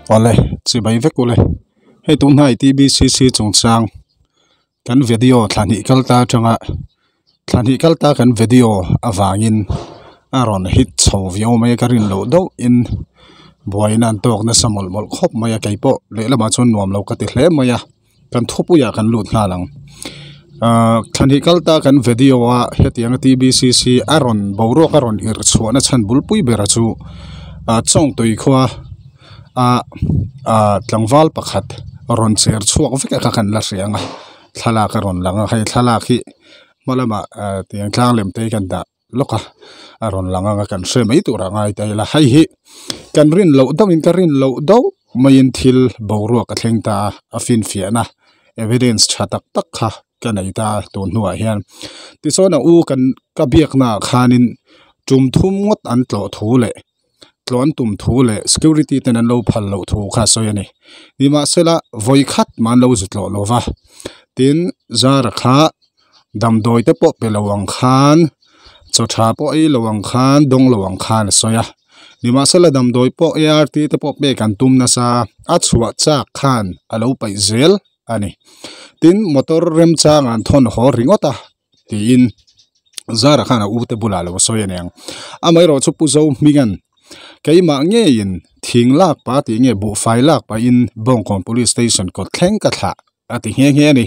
Awle chibai vek ule hei tunhnai tbcc chungchang kan video thla hnih kal ta atanga thla hnih kal ta kan video avangin a rawn hit chho viau mai a ka rin loh deuh in buaina an tawk nasa mawlh mawlh khawp mai a keipawh lehlamah chuan nuam lo ka ti hle mai a. Kan thupuiah kan lut nghal ang. Ahh thla hnih kal ta kan video a hetianga tbcc a rawn boruak a rawn irh chhuahna chhan bulpui bera chu ah chawngtui khua ah ah tlangval pakhat rawn cher chhuak vek a kha kan la hria ang a thlalak a rawn lang a hei thlalak hi hma lamah ah tiang tlang lem te hi kan dah lawk a a rawn lang ang a kan hre mai tur ah ngai ta ila hei hi kan rin loh deuh in ka rin loh deuh maiin thil boruak a thleng ta a a finfiahna evidence tha tak tak kha ka nei ta a tun hnuah hian tichuan a u kan ka biakna ah khanin tum thum ngawt an tlawh thu leh tlawh an tum thu leh security ten an lo phal loh thu kha a sawi a ni nimahsela vawi khat mah an lo zu tlawh lo va tin zara kha damdawi te pawh pe lo ang khan chaw tha pawh ei lo ang khan dawng lo ang khan a sawi a nimahsela damdawi pawh art te pawh pek an tum nasa a chhuah chak khan a lo paih zel a ni tin motor remchang an thawn haw ringawt a tiin zara khan a u te bulah lo sawi a niang amaherawh chu pu zo hminga'n keimah ngeiin thing lak pah tih nge buhfai lak pahin bawngkawn police station kawt thleng ka thlah a ti nghe nghe a ni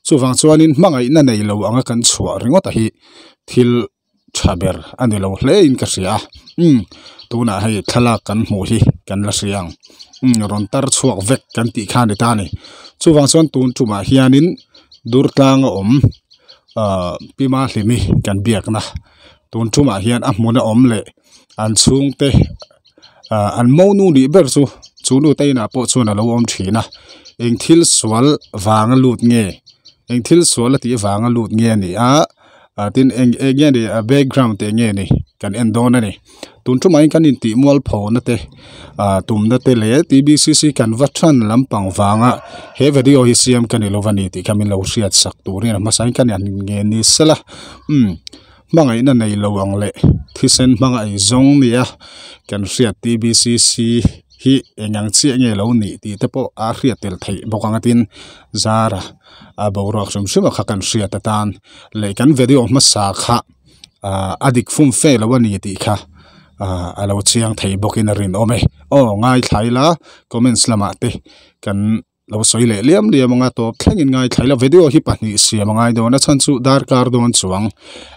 chuvang chuanin hmangaihna nei lo anga kan chhuah ringawt a hi thil tha ber a ni lo hle in ka hria a umm tunah hei thlalak kan hmuh hi kan la hria ang umm rawn tar chhuak vek kan tih kha a ni ta a ni chuvang chuan tun tumah hianin dur tlang a awm ahh pi Mahlimi kan biakna tun tumah hian a hmun a awm leh an chhungte ah an monu nih ber chu chu nu te inah pawh chuan a lo awm thin a eng thil sual vanga lut nge eng thil sual a tih vanga lut nge a ni a ah tin eng eng nge ni a background te nge ni kan en dawn a ni tun tumah hian kan intih mualpho na te ah tumna te leh tbcc kan va than lampang vanga he video hi siam ka ni lo a ni tih kha min lo hriat sak turin a hmasa in ka ni nge ni sela umm. Hmangaihna nei lo ang leh thisen hmanga ei zawng nia kan hriat tbcc hi eng ang chiah nge lo nih tih te pawh a hriat tel theih bawk ang a tin zara a boruak hrim hrim a kha kan hriat atan leh kan video hmasa kha ah a dik fum fe lo a ni tih kha ah a lo chiang thei bawkin a rinawm e aw ngaithla ila comments lamah te kan. Lo sawi leh liam liam anga tawp thlengin ngaithla ila video hi pahnih siam a ngai dawn a chhan chu darkar dawn chuang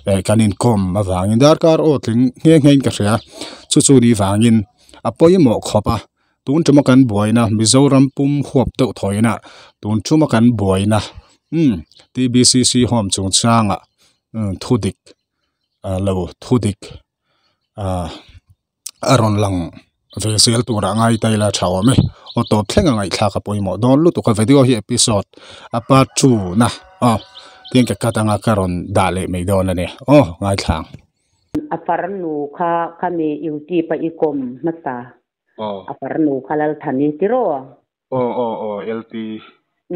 eh kan inkawm avangin darkar aw tling nghe nghe in ka hria chu chu ni vangin a pawimawh khawp a tun tuma kan buaina Mizoram pum huap deuh thawina tun tuma kan buaina umm tbcc home chungchangah umm thudik ah lo thudik ah. A rawn lang ve zel turah ngai ta ila tha awm e aw tawp thleng a ngaihthlak a pawimawh dawn lutuk a video hi episode a part two na aw tin ka cut anga ka rawn dah leh mai dawn a ni aw ngaithla ang. A farnu kha khami youtube a i kawm hmasa a farnu kha Lalthani tiraw? Aw aw aw LT.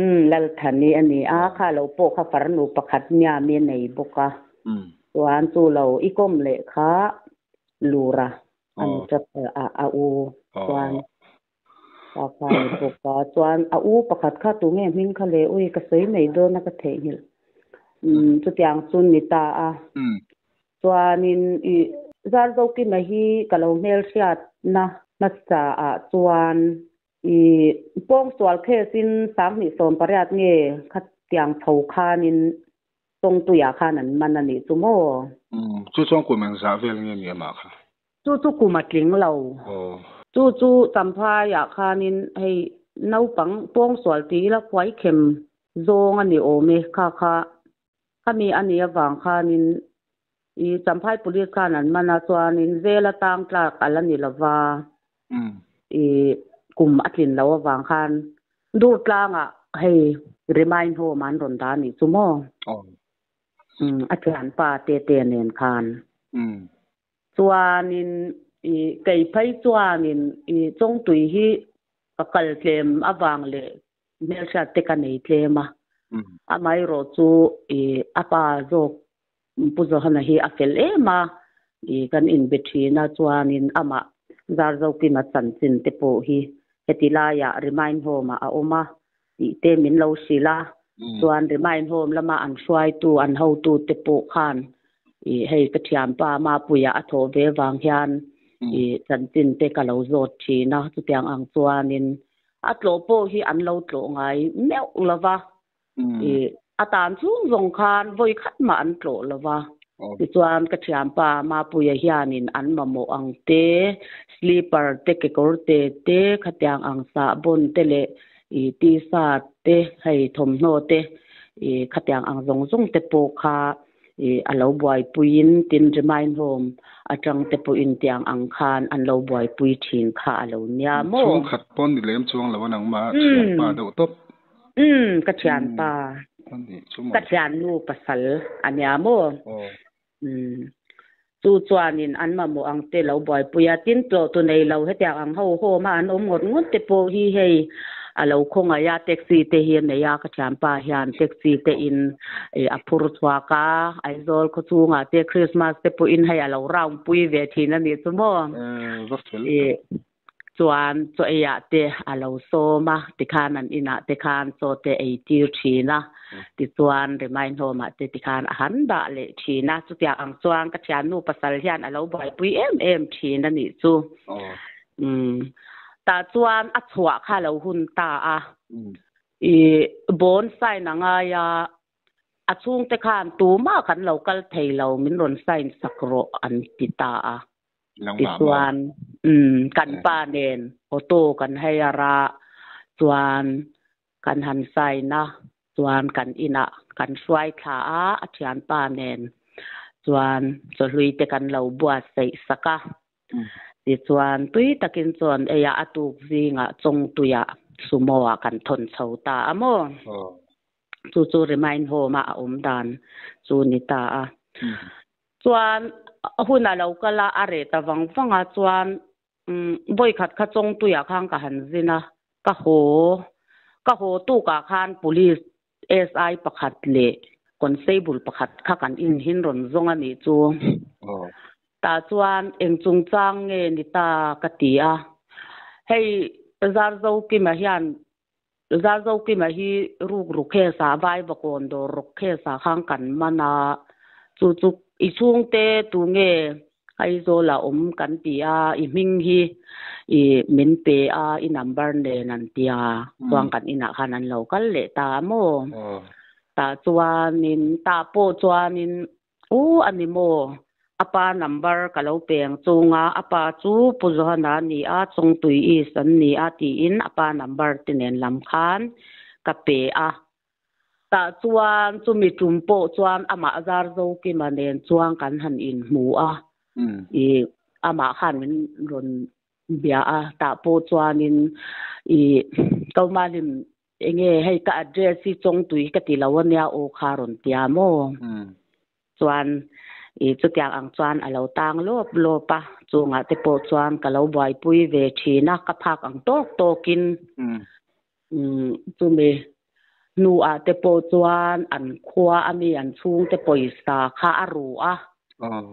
Umm Lalthani a ni a, kha lo pawh kha farnu pakhat miami a nei bawk a, chuan chu lo i kawm leh kha Lura a ni tlat a, a u chuan kha kha a ni bawk a, chuan a u pakhat kha tunge hming kha le ui ka sawi mai dawn a ka theihnghilh umm chutiang chu ni ta a, chuanin i Zarzokima hi ka lo hmelhriatna hmasa ah chuan I pawngsual case in 2018 nge khatiang chho khanin Tawngtuiah khan an man a nih chu maw? Umm, chu chuan kum engzah vel nge ni amah kha? Chu chu kum a tling lo. Chu chu Champhaiah khanin hei naupang pawngsual ti ila khuaikhem zawng a ni awm e kha kha. Khami a nih avang khanin i Champhai Police khan an man a chuanin zel atang tlak a la ni lova i kum a tlin loh avang khan dur tlangah hei remind home an rawn dah a nih chu maw? A thianpa tete nen khan. Chuanin i kei phei chuanin i Chawngtui hi ka kal tlem avang leh Hmelhriat te ka nei tlem a, amaherawh chu i a pa zawk Pu Johana hi a fel em a, i kan inbe thin a, chuanin amah Zarzokima chanchin te pawh hi Heti laiah Remind Home ah a awm a tih te min lo hrilh a, chuan Remind Home lama an hruaitu, an hotu te pawh khan ih hei ka thianpa Mapuia a thawh ve vang hian ih chanchin te ka lo zawt thin a, chutiang ang chuanin a tlawh pawh hi an lo tlawh ngai meuh lo va, ih a tan chung zawng khan vawi khat mah an tlawh lo va. Tichuan ka thianpa Mapuia hianin an mamawh ang te, slipper te, kekawr te te, khatiang ang sahbawn te leh ih t-shirt te, hei thawmhnaw te, ih khatiang ang zawng zawng te pawh kha ih a lo buaipuiin tin Remind Home atang te pawhin tiang ang khan an lo buaipui thin kha a lo nia maw? Chhungkhat pawn ni lem chuang lo a nangmah thianpa deuh tawp. Umm ka thianpa. Ka thiannu pasal a nia maw? Umm chu chuanin an mamawh ang te lo buaipui a, tin tlawh tu nei lo hetiang ang ho hawm a an awm ngawt ngawt te pawh hi hei a lo khawngaih a, taxi te hi a nei a ka thianpa hian taxi te in a phur chhuak a, Aizawl khaw chungah te Christmas te pawhin hei a lo round pui ve thin a nih chu maw? Chuan chaw eiah te a lo sawm a, tikhan an inah te khan chaw te ei tir thin a, tichuan Remind Home ah te tikhan a han dah leh thin a, chutiang ang chuan ka thiannu pasal hian a lo buaipui em em thin a nih chu. Umm tah chuan a chhuah kha a lo hun ta a, ih bond sign a ngai a, a chhungte khan tumah kan lo kal thei lo min rawn sign sak rawh an ti ta a. Tichuan kan pa nen auto kan hire a, chuan kan han sign a, chuan kan inah kan hruai thla a, a thianpa nen chuan chawhlui te kan lo buatsaih sak a. Tichuan tui takin chuan eiah a tuk zingah Chawngtuiah sumo ah kan thawn chho ta a maw? Chu chu Remind Home a a awm dan chu ni ta a. Chuan hun a lo kal a, a reh ta vang vang a, chuan vawi khat kha Chawngtuiah khan ka han zin a, ka haw, ka haw tukah khan Police SI pakhat leh Constable pakhat kha kan in hin rawn zawng a nih chu. Tah chuan eng chungchang nge ni ta ka ti a, hei Zarzokima hian Zarzokima hi ruk ruk case ah Vaivakawn dawr ruk case ah khan kan man a, chu chu i chhungte tu nge Aizawl ah awm kan ti a, i hming hi i min pe a, i number nen an ti a, chuan kan inah khan an lo kal leh ta a maw? Tah chuanin tah pawh chuanin U a ni maw? A pa number ka lo peng chung a, a pa chu Pu Johana a ni a, Chawngtui East an ni a tiin a pa number te nen lam khan ka pe a. Tah chuan chumi tum pawh chuan amah Zarzokima nen chuan kan han inhmu a, ih amah khan min rawn bia a, tah pawh chuanin ih Komalim Enge hei ka address hi Chawngtui ka ti lo ania aw kha rawn tia maw? Chuan i chutiang ang chuan a lo tang lawp lawp a, chungah te pawh chuan ka lo buaipui ve thin a, ka phak ang tawk tawkin chumi hnuah te pawh chuan an khua a mi an chhungte pawisa kha a ru a,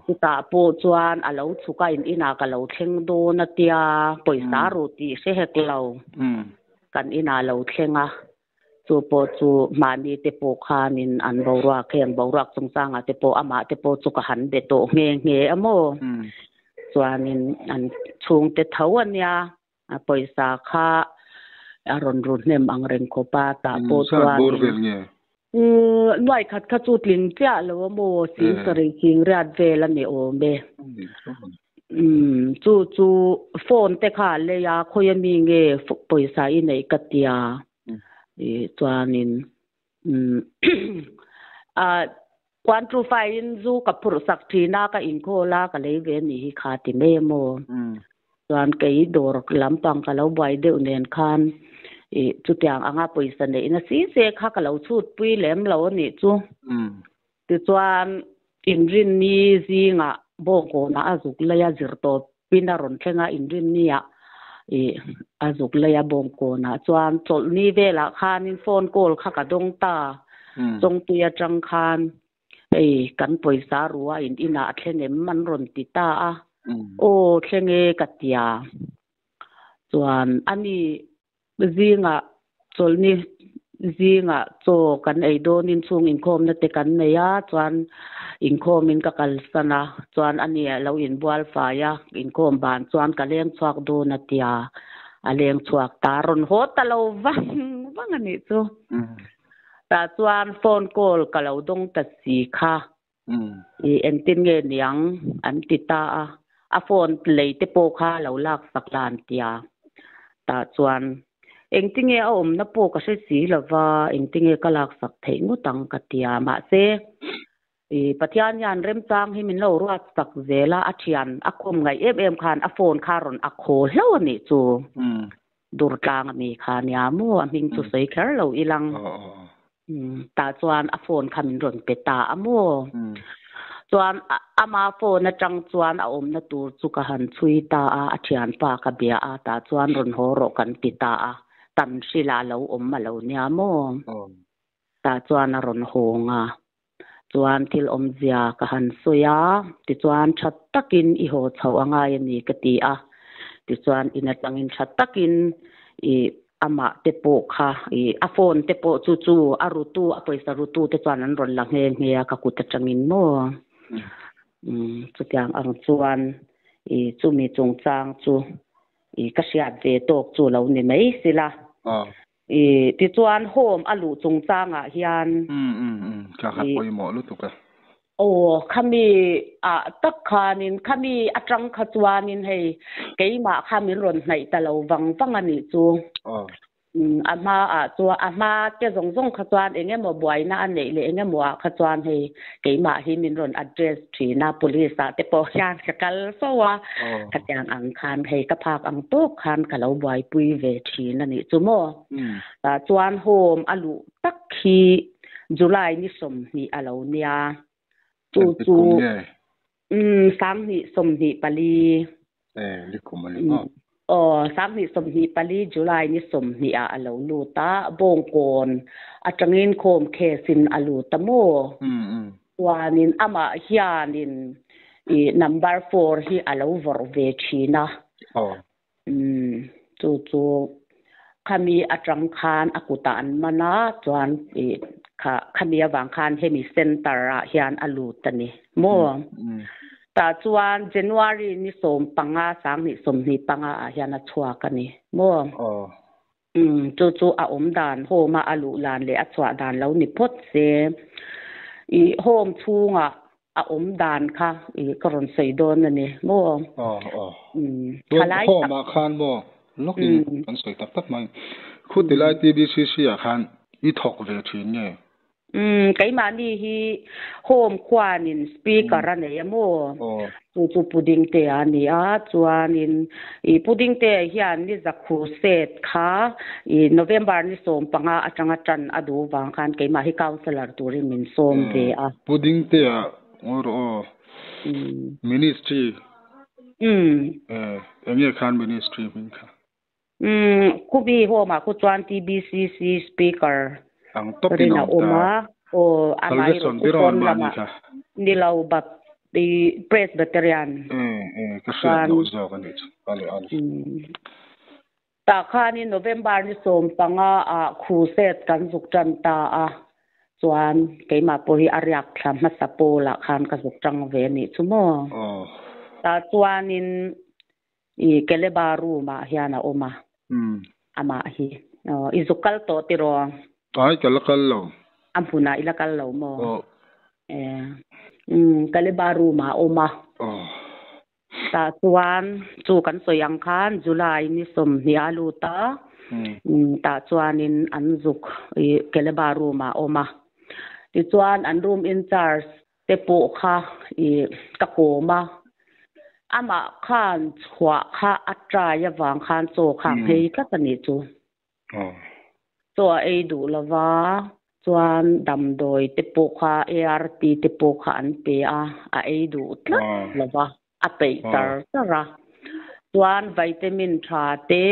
chutah pawh chuan a lo chhuk a in inah ka lo thleng dawn a tia pawisa a ru tih hre hek lo. Kan inah lo thleng a, chu pawh chu mahni te pawh khanin an boruak heng boruak chungchangah te pawh amah te pawh chu ka han be tawh nghe nghe a maw? Chuanin an chhungte tho a nia, a pawisa kha a rawn ru hnem ang reng khawp a, tah pawh chuanin Nuai khat kha chu tling chiah lo a maw? Sing sarih sing riat vel a ni awm e. Chu chu phone te kha a lei a, khawi a mi nge pawisa i neih ka tia. Chuanin 125 in zu ka phurh sak thin a, ka inkhawl a, ka lei ve a nih hi kha ti mai a maw? Chuan kei dawr lampang ka lo buai deuh nen khan ih chutiang anga pawisa neihna si se kha ka lo chhutpui lem lo a nih chu. Tichuan inrinni zingah Bawngkawnah a zuk lei a zir tawpin a rawn thleng a, inrinniah ih a zuk lei a Bawngkawnah chuan chawlhni velah khanin phone call kha ka dawng ta. Chawngtui atang khan Hei kan pawisa rua in inah a thleng em an rawn ti ta a, aw thleng e ka tia. Chuan ani Zingah chawlhni zingah chaw kan ei dawnin chhung inkhawmna te kan nei a, chuan inkhawmin ka kalsan a, chuan ani a lo inbual fai a, inkhawm ban chuan ka leng chhuak dawn a tia, a leng chhuak ta rawn haw ta lo vang vang a nih chu. Tah chuan phone call ka lo dawng ta si kha. I engtin nge niang an ti ta a, a phone lei te pawh kha lo lak sak la an ti a. Tah chuan engtinge a awmna pawh ka hre si lo va, engtinge ka lak sak theih ngawt ang ka ti a. Mahse, i Pathian hian remchang hi min lo ruat sak zel a, a thian a kawm ngaih em em khan a phone kha rawn a khaw hlauh a nih chu. Durtlang a mi kha nia maw a hming chu sawi kher lo ilang. Tah chuan a phone kha min rawn pe ta a maw. Chuan ama phone atang chuan a awmna tur chu ka han chhui ta a, a thianpa ka bia a, tah chuan rawn haw rawh kan ti ta a, tan hrila lo awm a lo nia maw. Tah chuan a rawn hawng a, chuan thil awmzia ka han sawi a, tichuan tha takin i haw chhoh a ngai a ni ka ti a, tichuan in atangin tha takin i amah te pawh kha i a phone te pawh chu chu a rutu a pawisa rutu te chuan an rawn la nghe nghe a ka kut atangin maw umm chutiang ang chuan i chumi chungchang chu i ka hriat ve tawk chu lo ni mai sila. I tichuan home a luh chungchangah hian. Umm umm umm ka khat pawimawh lutuk e. Aw khami ah tak khanin khami atang kha chuanin hei keimah kha min rawn hnaih ta lo vang vang a nih chu. Aw. Umm a hma ah chuan a hma te zawng zawng kha chuan eng emaw buaina a neih leh eng emaw ah kha chuan hei keimah hi min rawn address thin a police ah te pawh hian ka kal fo a. Khatiang ang khan hei ka phak ang tawk khan ka lo buaipui ve thin a nih chu maw. Tah chuan home a luh tak hi July ni 20 a lo nia. Chu chu 2024. Aw, 2024 July ni 20 ah a lo lut a, Bawngkawn atangin khawm case in a lut a maw. Chuanin amah hianin i number 4 hi a lo vawrh ve thin a. Chu chu khami atang khan a kutah an man a, chuan i kha khami avang khan hemi center ah hian a lut a ni maw. Tah chuan January ni 15 2025 ah hian a chhuak a ni maw. Chu chu a awm dan home a a luh lan leh a chhuah dan lo ni phawt se. I home chhungah a awm dan kha i ka rawn sawi dawn a ni maw? Aw aw. Chuan home ah khan maw lawkin kan sawi tak tak mai. Khutilai TBCC ah khan i thawk ve thin nge? Umm keimahni hi home khuanin speaker a nei a maw? Chu chu Pudingtea a ni a, chuanin i Pudingtea hian ni zakhu set kha i November ni 15 atanga tan a duh vang khan keimah hi councillor turin min sawm ve a. Pudingtea ngawi rawh aw. Ministry. Umm. Enge khan ministry hming kha? Umm, Khubi home ah khu chuan TBCC speaker Ang tawp in rin a awm awm ta. a, aw amah Salvation erawh ber chu a pawn mah ni lamah kha. ni lo bak i Presbyterian E e ka hriat chuan loh zawk a nih chu. Ale ale. Umm tah khanin November ni 15 ah crusade kan zuk tan ta a, chuan keimah pawh hi a riak thla hmasa pawlah khan ka zuk tang ve a nih chu maw. Aw. Tah chuanin I Keleba room ah hian a awm a, amah hi. Aw, i zuk kal tawh tiraw? Ai, ka la kal lo. A hmunah i la kal lo maw? Aw. E, umm, Keleba room ah a awm a. Aw. Tah chuan, chu kan sawi ang khan July ni 20 a lut a, umm, tah chuanin an zuk i Keleba room ah a awm a. Tichuan, an room in charge te pawh kha i ka kawm a, amah khan chhuah kha a try avang khan chaw kha a nghei tlat a nih chu. Chaw a ei duh lo va, chuan damdawi te pawh kha ART te pawh kha an pe a, a ei duh tlat lo va, a peih char char a. Chuan vitamin tha te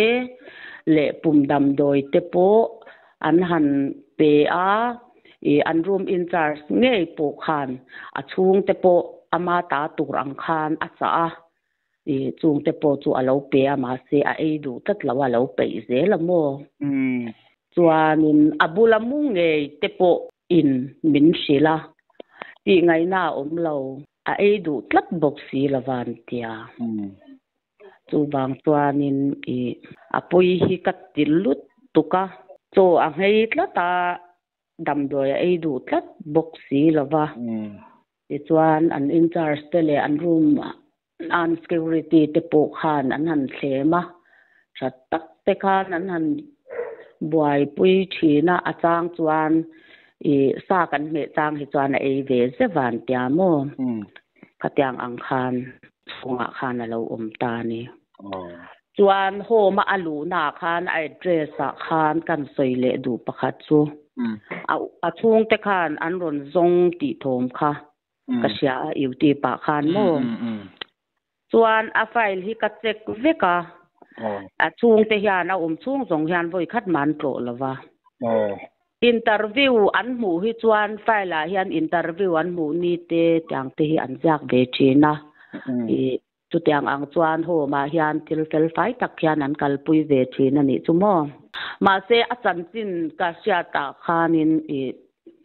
leh pum damdawi te pawh an han pe a, ih an room in charge ngei pawh khan a chhung te pawh ama ta tur ang khan a chah a. I chungte pawh chu a lo pe a, mahse a ei duh tlat lo a, a lo peih zel a maw? Chuanin a bula mu ngei te pawh in min hrilh a, tih ngaihna a awm lo, a ei duh tlat bawk si lo va an tia. Chuvang chuanin i a pawi hi ka ti lutuk a, chaw a nghei tlat a, damdawi a ei duh tlat bawk si lo va. Tichuan an in charge te leh an room an security te pawh khan an han thlem a, tha tak te khan an han buaipui thin a, a chang chuan ih sa kan hmeh chang hi chuan a ei ve zeuh a an tia maw? Khatiang ang khan chhungah khan a lo awm ta a ni. Chuan home a a luhna ah khan a address ah khan kan sawi leh duh pakhat chu a chhungte khan an rawn zawng tih thawm kha ka hria a youtube ah khan maw. Chuan a file hi ka check vek a, a chhungte hian a awm chhung zawng hian vawi khat mah an tlawh lo va. Interview an hmuh hi chuan file ah hian interview an hmuh ni te tiang te hi an ziak ve thin a. Ih chutiang ang chuan home ah hian thil fel fai tak hian an kalpui ve thin a nih chu maw. Mahse a chanchin ka hriat ah khanin ih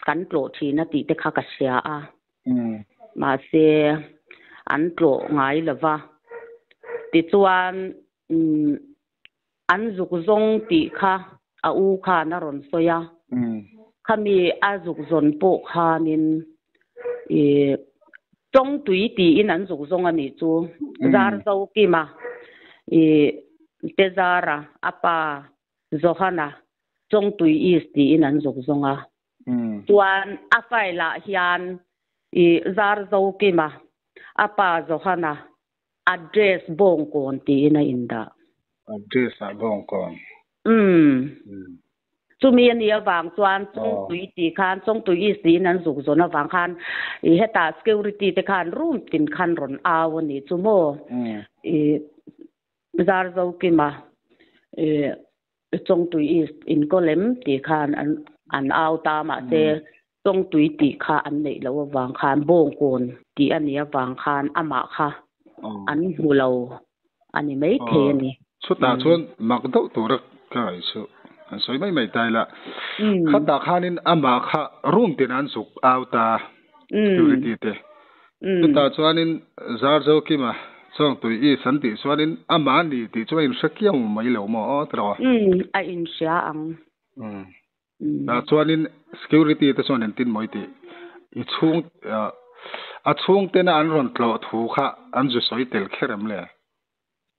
kan tlawh thin a tih te kha ka hria a. Mahse an tlawh ngai lo va. Tichuan an zuk zawng tih kha a u khan a rawn sawi a. Khami a zuk zawn pawh khanin ih Chawngtui tiin an zuk zawng a nih chu. Zar Zokima ih Tezara a pa Johana Chawngtui East tiin an zuk zawng a. Chuan a file ah hian i zar zo kima a pa Johana address Bawngkawn tiin a indah. Address ah Bawngkawn. Umm. Chumi a nih avang chuan Chawngtui tih khan Chawngtui East tiin an zuk zawn avang khan i hetah security te khan room tin khan rawn au a nih chu maw. I zar zo kima i Chawngtui East inkaw lem tih khan an an au ta mahse Chawngtui tih kha an neih loh avang khan Bawngkawn tih a nih avang khan amah kha an hmu lo a ni maithei a ni. Chutah chuan mak deuh tura ka ngaih chu an sawi mai mai ta ila. Khatah khanin amah kha room tin an zuk au ta security te. Chutah chuanin Zarzo Kima Chawngtui East an tih chuanin amah a ni tih chu a inhre kiau mai lo maw aw ti rawh. Umm a inhria ang. Umm tah chuanin security te chuan engtin maw i tih i chhung a chhungtena an rawn tlawh thu kha an zu sawi tel kher em le?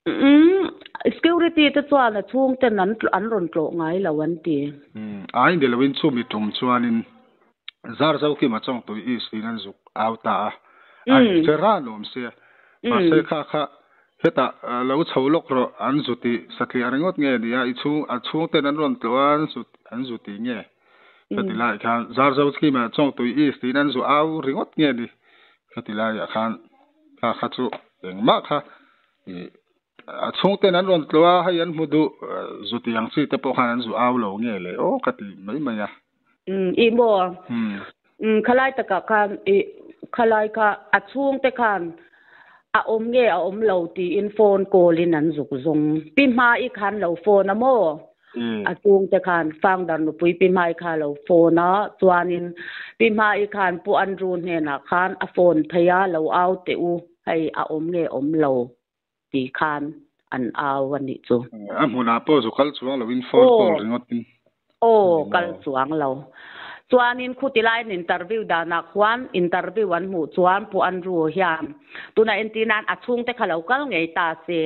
Umm security te chuan a chhungten an an rawn tlawh ngai lo an ti. Umm ai ni loin chumi tum chuanin Zarzo Kima Chawngtui East in an zuk au ta a, a inhre ran awm sia. Mahse kha kha hetah lo chho lawk rawh an zu tih satliah ringawt nge ni a, i chhung a chhungten an rawn tlawh a an zu an zu tih nge? Khati laiah khan Zarzo Kima Chawngtui East in an zu au ringawt nge ni? Khati laiah khan kha kha chu engmah kha A chhungten an rawn tlawh a, hei an hmu duh zu tih ang chi te pawh khan an zu au lo nge le aw ka ti mai mai a. Umm i maw? Umm khalai takah khan i khalai kha a chhungte khan a awm nge a awm lo tiin phone call in an zuk zawng. Pi Hmai khan lo phone a maw? A chhungte khan founder nupui Pi Hmai kha lo phone a, chuanin Pi Hmai khan Pu Andrew hnenah khan a phone phei a, lo au teh u. Hei a awm nge awm lo tih khan an au a nih chu. A hmunah pawh zu kal chuang loin phone call ringawt in. Aw kal chuang lo. Chuanin khuti laiin interview danah khuan interview an hmuh chuan Pu Andrew hian tunah entir nan a chhungte kha lo kal ngei ta se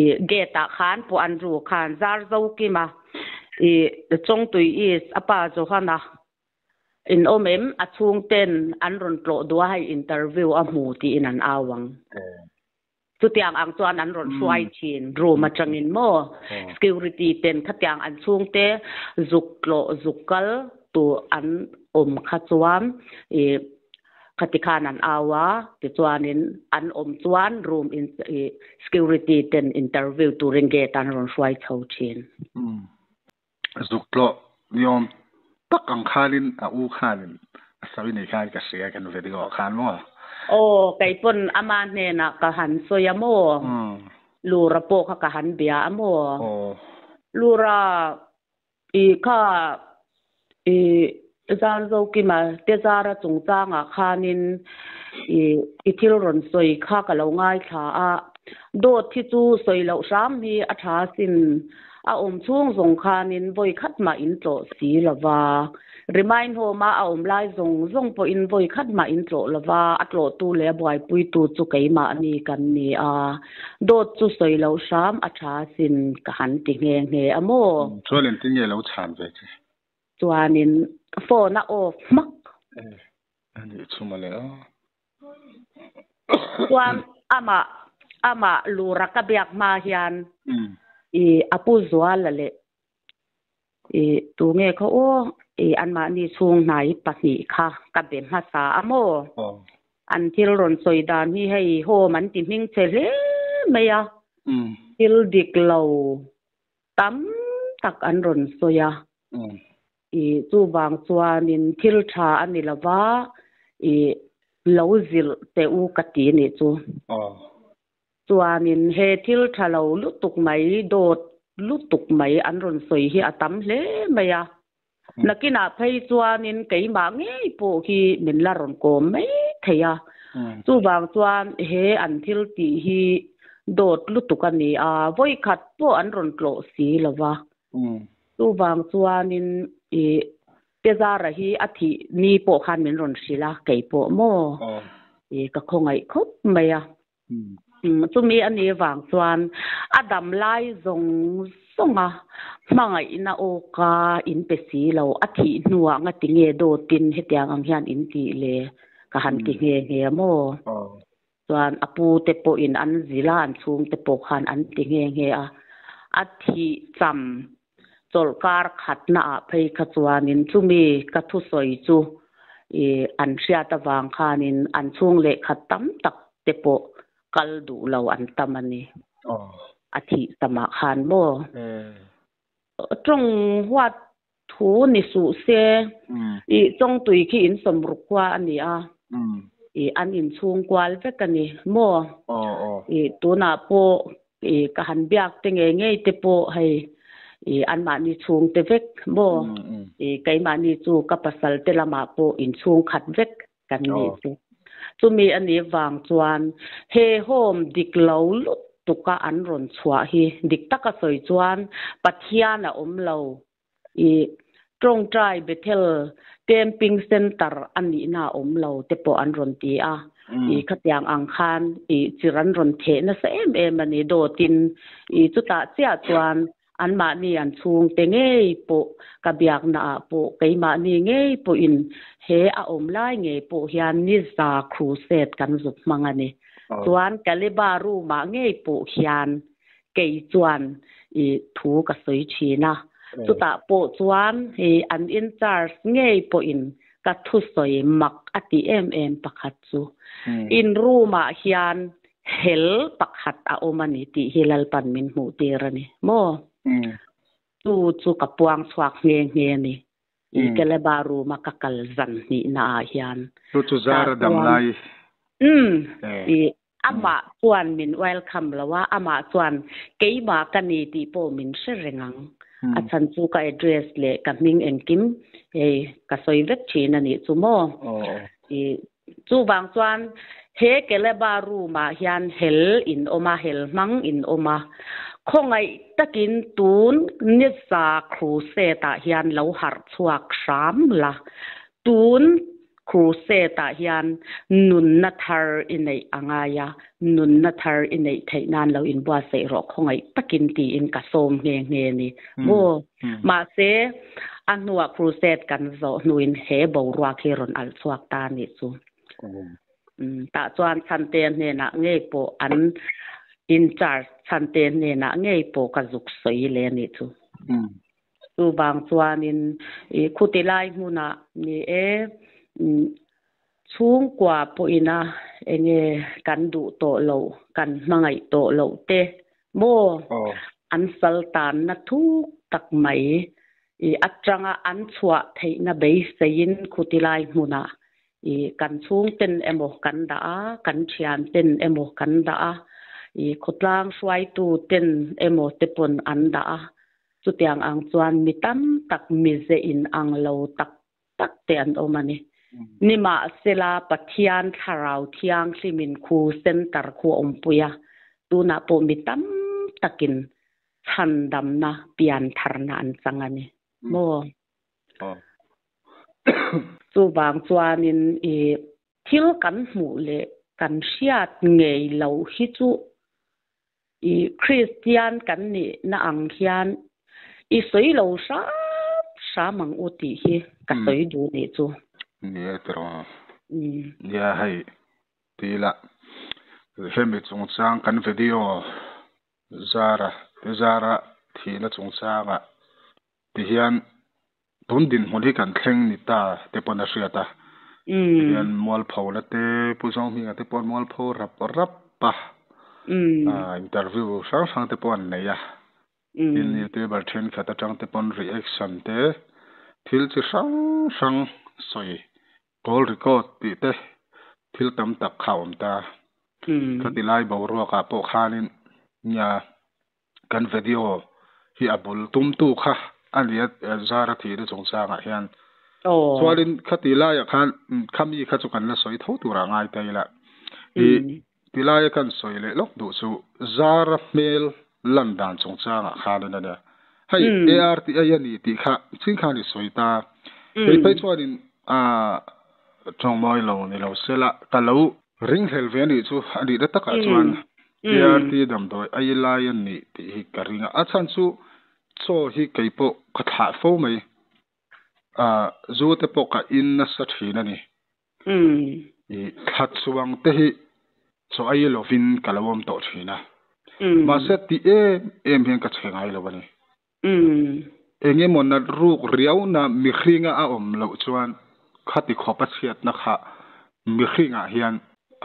i gate ah khan Pu Andrew khan Zarzokima i Chawngtui East a pa Johana In awm em? A chhungten an rawn tlawh duh a, hei interview a hmu tiin an au ang. Chutiang ang chuan an rawn hruai thin room atangin maw? Security ten khatiang an chhungte zuk tlawh zuk kal tur an awm kha chuan ih khati khan an au a, tichuanin an awm chuan room in ih security ten interview turin gate an rawn hruai chho thin. Zuk tlawh ni awm tak ang khanin a u khanin a sawi nei khan ka hria kan video ah khan maw. Aw, kei pawn ama hnenah ka han sawi a maw? Lura pawh kha ka han bia a maw? Lura i kha i Zarzokima te zara chungchangah khanin i i thil rawn sawi kha ka lo ngaithla a, dawt hi chu sawi loh hram hi a tha asin. A awm chhung zawng khanin vawi khat mah in tlawh si lo va. Remind Home a a awm lai zawng zawng pawhin vawi khat mah in tlawh lo va, a tlawhtu leh a buaipuitu chu keimahni kan ni a. Dawt chu sawi loh hram a tha asin ka han ti nghe nghe a maw? Chuan engtin nge lo chhan ve che? Chuanin phone a off hmak. A nih chu mawle aw. Chuan amah amah lura ka biak hma hian i a pu Zuala leh i tunge kha aw i anmahni chhung hnai pahnih kha ka be hmasa a maw? An thil rawn sawi dan hi hei home an ti hming che hle mai a, thil dik lo tam tak an rawn sawi a. I chuvang chuanin thil tha a ni lo va, i lo zilh teh u ka ti nih chu. Chuanin he thil tha lo lutuk mai, dawt lutuk mai an rawn sawi hi a tam hle mai a. Nakinah phei chuanin keimah ngei pawh hi min la rawn kawm mai thei a. Chuvang chuan he an thil tih hi dawt lutuk a ni a, vawikhat pawh an rawn tlawh si lo va. Chuvang chuanin i Tezara hi a thih ni pawh khan min rawn hrilh a, kei pawh maw i ka khawngaih khawp mai a. Chumi a nih vang chuan a dam lai zawng zawnga hmangaihna awka in pe si lo, a thih hnuah ngati nge dawtin hetiang ang hian in tih le ka han ti nghe nghe a maw? Chuan a pu te pawhin an zilh a, an chhung te pawh khan an ti nghe nghe a. A thih cham chawlhkar khatnaah phei kha chuanin chumi ka thusawi chu i an hriat avang khanin an chhung lehkhat tam tak te pawh kal duh lo an tam a ni. A thih tamah khan maw? Tawng huat thu ni suh se, i Chawngtui khi in sawmruk khua a ni a, i an inchhung kual vek a ni maw? I tunah pawh i ka han biak te ngei ngei te pawh hei i anmahni chhung te vek maw? I keimahni chu ka pasal te lamah pawh inchhung khat vek kan nih chu. Chumi a nih vang chuan he home dik lo lutuk a an rawn chhuah hi dik taka sawi chuan Pathian a awm lo i Tawngtai Bethel Camping Centre a nihna a awm lo te pawh an rawn ti a, i khatiang ang khan i chir an rawn theh nasa em em a ni dawtin i chutah chiah chuan Anmahni an chhungte ngei pawh ka biaknaah pawh keimahni ngei pawhin he a awm lai ngei pawh hian niza crusade kan zuk hmang a ni. Chuan Caliba room-ah ngei pawh hian kei chuan i thu ka sawi thin a. Chutah pawh chuan i an in charge ngei pawhin ka thusawi mak a ti em em pakhat chu in room-ah hian Hel pakhat a awm a ni tih hi Lalpan min hmuh tir a ni maw? Chu chu ka puang chhuak nghe nghe a ni. I Keleba room a ka kal zan hnihna ah hian. Chu chu zar a dam lai. Umm. I amah chuan min welcome lo a, amah chuan keimah ka ni tih pawh min hre reng ang. A chhan chu ka address leh ka hming engkim hei ka sawi vek thin a nih chu maw? I Chuvang chuan he Keleba room ah hian hel in awm a, hel hmang in awm a. Khawngaih takin tun niza crusade ah hian lo harh chhuak hram la. Tun crusade ah hian nunna thar i neih a ngai a, nunna thar i neih theih nan lo inbuatsaih rawh khawngaih takin tiin ka sawm nghe nghe a ni. Maw? Mahse, a hnuah crusade kan zawh hnuin he boruak hi rawn alh chhuak ta a nih chu. Tah chuan Chhante hnenah ngei pawh an in charge Chhante hnenah ngei pawh ka zuk sawi leh a nih chu. Chuvang chuanin i khuti lai hmunah ni e, chhungkua pawhina enge kan duh tawh loh, kan hmangaih tawh loh te maw an sal tanna thuk tak mai i atanga an chhuah theihna beiseiin khuti lai hmunah. I kan chhungten emaw kan dah a, kan thianten emaw kan dah a, i khawtlang hruaitu ten emaw te pawn an dah a. Chutiang ang chuan mi tam tak mize in ang lo tak tak te an awm a ni. Nimahsela Pathian Thlarau Thianghlimin khu center khu a awmpui a, tunah pawh mi tam takin chhandamna piantharna an chang a ni maw? Chuvang chuanin i thil kan hmuh leh kan hriat ngei loh hi chu i Kristian kan nihna ang hian i sawi lo hram hram ang u tih hi ka sawi duh nih chu. Ni e tiraw. Nia hei ti ila hemi chungchang kan video zara zara thihna chungchangah ti hian tun dinhmun hi kan thleng ni ta te pawn a hriat a ti hian mualpho la te Pu Zawng Hminga te pawh an mualpho rap rap a interview hrang hrang te pawh an nei a tin youtuber thenkhat atang te pawn reaction te thil chi hrang hrang sawi call record tih te thil tam tak kha a awm ta khati lai boruakah pawh khanin nia kan video hi a bul tumtu kha a ni a zara thihna chungchangah hian chuanin khati laiah khan khami kha chu kan la sawi tho turah ngai ta ila i tilaia kan sawi leh lawk duh chu zara hmel lan dan chungchangah khanin a nia hei ARTI a ni tih kha ching khan i sawi ta kei phei chuanin a tawngmawi lo ni lo sela ka lo Ringhlel ve anih chu a nihna takah chuan ART damdawi ei lai a nih tih hi ka ring a, a chhan chu chaw hi kei pawh ka thlah fo mai, ah zu te pawh ka in nasa thin a ni. I thla chuang te hi chaw ei lovin ka lo awm tawh thin a, mahse ti em em hian ka che ngai lo a ni. Eng emaw nat ruk riauna mihringa a awm loh chuan khati khawp a chhiatna kha mihringah hian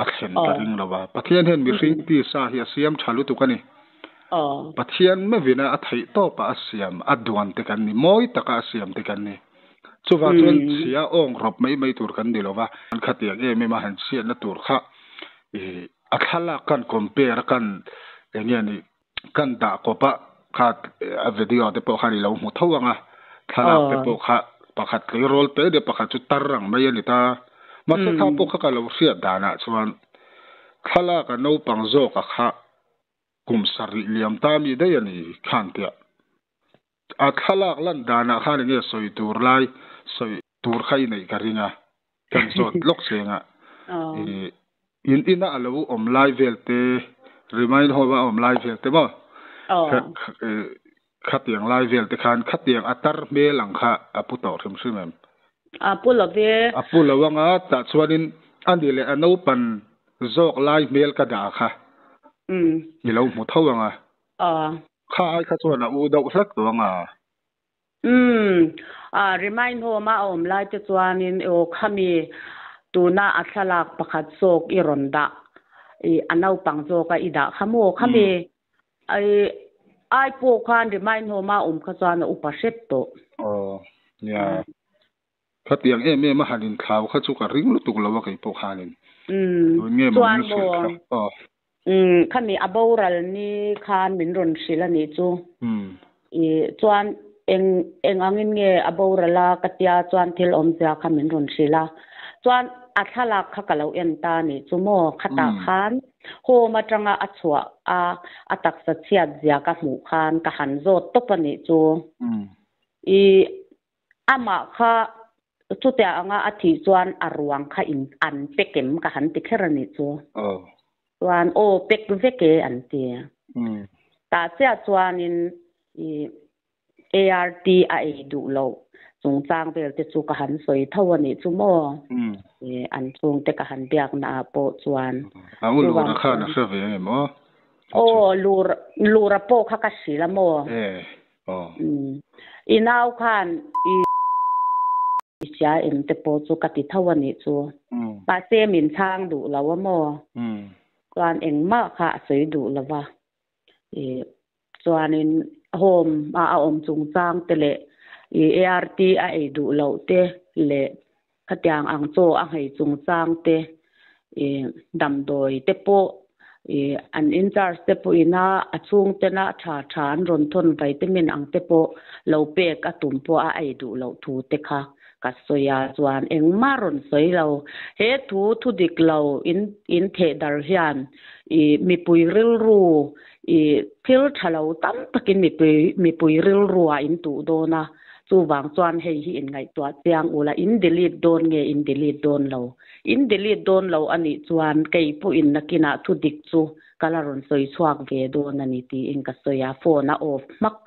a thlen ka ring lo a. Pathian hian mihring tisa hi a siam tha lutuk a ni. Pathian mevina a theih tawpah a siam, a duan te kan ni, mawi taka a siam te kan ni. Chuvang chuan chhia awng rawp mai mai tur kan ni lo va. Khatiang em em a han chhiatna tur kha a thlalak kan compare a kan eng nge ni Kan dah kawp a, kha a video te pawh khan i lo hmu tho ang a, thlalak te pawh kha pakhat tleirawl te deuh pakhat chu tar ang mai a ni ta. Mahse kha pawh kha ka lo hriat danah chuan thlalak a naupang zawka kha kum sarih liam ta mi daih a ni khan tiah a thlalak lan danah khan enge sawi tur lai sawi tur kha i neih ka ring a, kan zawt lawk cheng a, i in ina a lo awm lai vel te, remind home a awm lai vel te maw, khatiang lai vel te khan khatiang a tar hmel ang kha a pu tawh hrim hrim em? A pu lo ve. A pu lo anga tah chuanin a ni leh a naupan zawk lai hmel ka dah kha i lo hmu tho ang a. Kha ai kha chuan a u deuh hlek tawh ang a. Umm, a remind home a awm lai te chuanin aw khami tuna a thlalak pakhat zawk i rawn dah i a naupang zawka i dah kha maw khami i ai pawh khan remind home a awm kha chuan a upa hret tawh. Aw nia khatiang em em a han inthlau kha chu ka ring lutuk lo a kei pawh khanin tun nge maw min hrilh kha aw. Umm khami a boral ni khan min rawn hrilh a nih chu. I chuan eng eng angin nge a boral a ka tia chuan thil awmzia kha min rawn hrilh a. Chuan a thlalak kha ka lo en ta a nih chu maw khatah khan home atanga a chhuah a a taksa chhiat zia ka hmuh khan ka han zawt tawp a nih chu. I amah kha Chutia anga a thih chuan a ruang kha in an pek em ka han ti kher a nih chu. Chuan aw pek vek e an ti. Tah chiah chuanin i ART a ei duh loh chungchang vel te chu ka han sawi tho a nih chu maw. I an chhungte ka han biakna ah pawh chuan. A u Lura khan a hre ve em aw? Aw Lura pawh kha ka hrilh a maw? I nau khan i sia em te pawh chu ka ti tho a nih chu. Mahse min chhang duh lo a maw? Chuan engmah kha a sawi duh lo va. I chuanin home a a awm chungchang te leh i ART a ei duh loh te leh. Khatiang ang chaw a nghei chungchang te, ih damdawi te pawh ih an in charge te pawhin a a chhungtena tha tha an rawn thawn vitamin ang te pawh lo pek a tum pawh a ei duh loh thu te kha ka sawi a chuan engmah rawn sawi lo. He thu thu dik lo in in theh dar hian ih mipui rilru ih thil tha lo tam takin mipui mipui rilru ah in tuh dawn a, chuvang chuan hei hi in ngaihtuah chiang ula in delete dawn nge in delete dawn lo. In delete dawn lo a nih chuan kei pawhin nakinah thu dik chu ka la rawn sawi chhuak ve dawn a ni tiin ka sawi a, phone a off hmak.